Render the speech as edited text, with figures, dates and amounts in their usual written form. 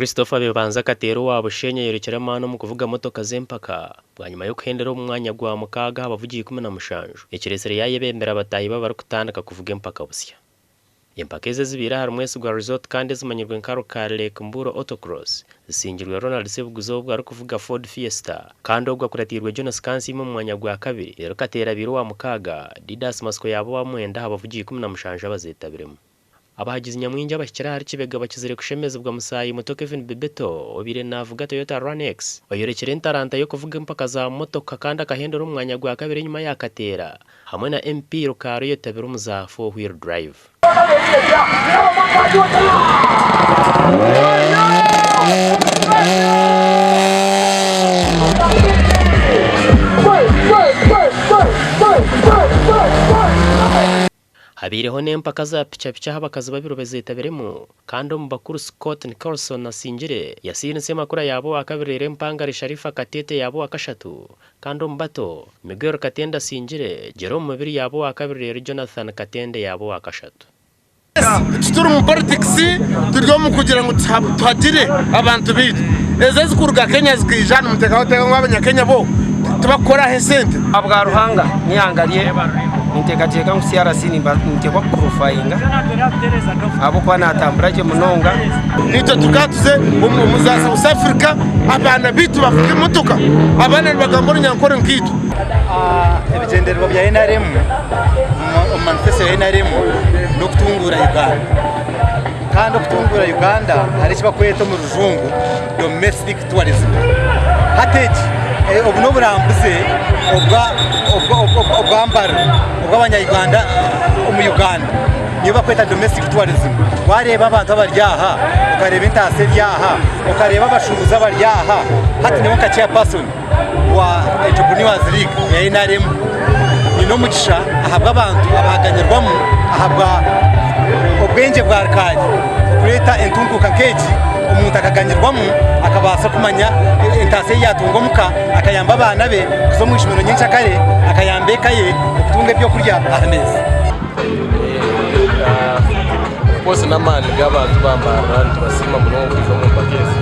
Christopher Bebanza Kateera owa Bushenyi ayorekire amaani omu kuvuga motoka z'empaka bwanyima y'okuhendera omu mwanya gwa mukaaga aha bavugi 17 ekiretsire yayebembera bataahi be abarikutandika kuvuga empaka busya. Empaka ezi ezibaire ahari Mwesigwa Resort kandi ezimanyirwe nka Rukari Lake Mburo Autocross zisingirwe Ronald Sebuguzi obwo arikuvuga Ford Fiesta kandi ogwo akuratiirwe Jonas Kansiime omu mwanya gwa kabiri reero Kateera abaire owa mukaaga, Didas Matsiko yaaba owa mwenda aha bavugi 17 abazetabiremu. Abahagizi nyamwingi abahikire ahari Kibega bakizire kushemezibwa musaayi muto Kevin Bebeto obaire naavuga Toyota Run-X oyorekire entaranta y'okuvuga empaka za motoka kandi akahendera omu mwanya gwa kabiri enyima ya Kateera hamwe na MP Rukaara oyetabire omu za Four Wheel Drive. Habaireho n'empaka za pikyapikya ahu abakazi babiri bazetabiremu kandi omu bakuru Scott Nicholson asingire, Yasin Ssemakula yaaba owakabiri reero empangare Sharifa Katete yaaba owakashatu kandi omu bato, Miguel Katende asingire, Jerome Mubiru yaaba owakabiri reero Jonathan Katende yaaba owakashatu. Tituri mu politics turi omu kugira ngu tuhagire abantu baitu. Ezo ezikuruga Kenya zikaija hanu muteekateeka ngu abanyakenya bo tibakukoraho esente? Ahabwa Ruhanga n'eihanga rye, ninteekateeka ngu CRC ninteekwa kukurufayinga ahabw'okuba naatambura gye munonga. Naitwe tukaba tuze omu za South Africa abaana baitu bavuge emotoka, abaana nibagamba orunyankore nkaitwe. Ebigyendererwa bya nrm omu manifesto ya nrm n'okutunguura Uganda kandi okutunguura Uganda hariho eki barikweta omu rujungu domestic tourism. Hati egi obu n'oburambuzi obwa mbariro obw'abanya Uganda omu Uganda niyo barikweta domestic tourism. Wareeba abantu abari aha, okareeba entaasa eri aha, okareeba abashuubuzi abari aha, hati nyowe nka chairperson wa Entrepreneurs League eya NRM nyine omugisha ahabw'abantu abaganyirwamu ahabwa obwengye bwa Rukali okureeta entunguuka nk'egi omuntu akaganyirwamu akabaasa kumanya entaasa ei yaatunga omuka akayamba abaana be kuza omu ishomero nyenkyakare akayamba eka ye okutunga ebyokurya aha meeza. Of course n'amaani g'abantu ba Mbarara nitubasiima munonga kwija omu mpaka ezi.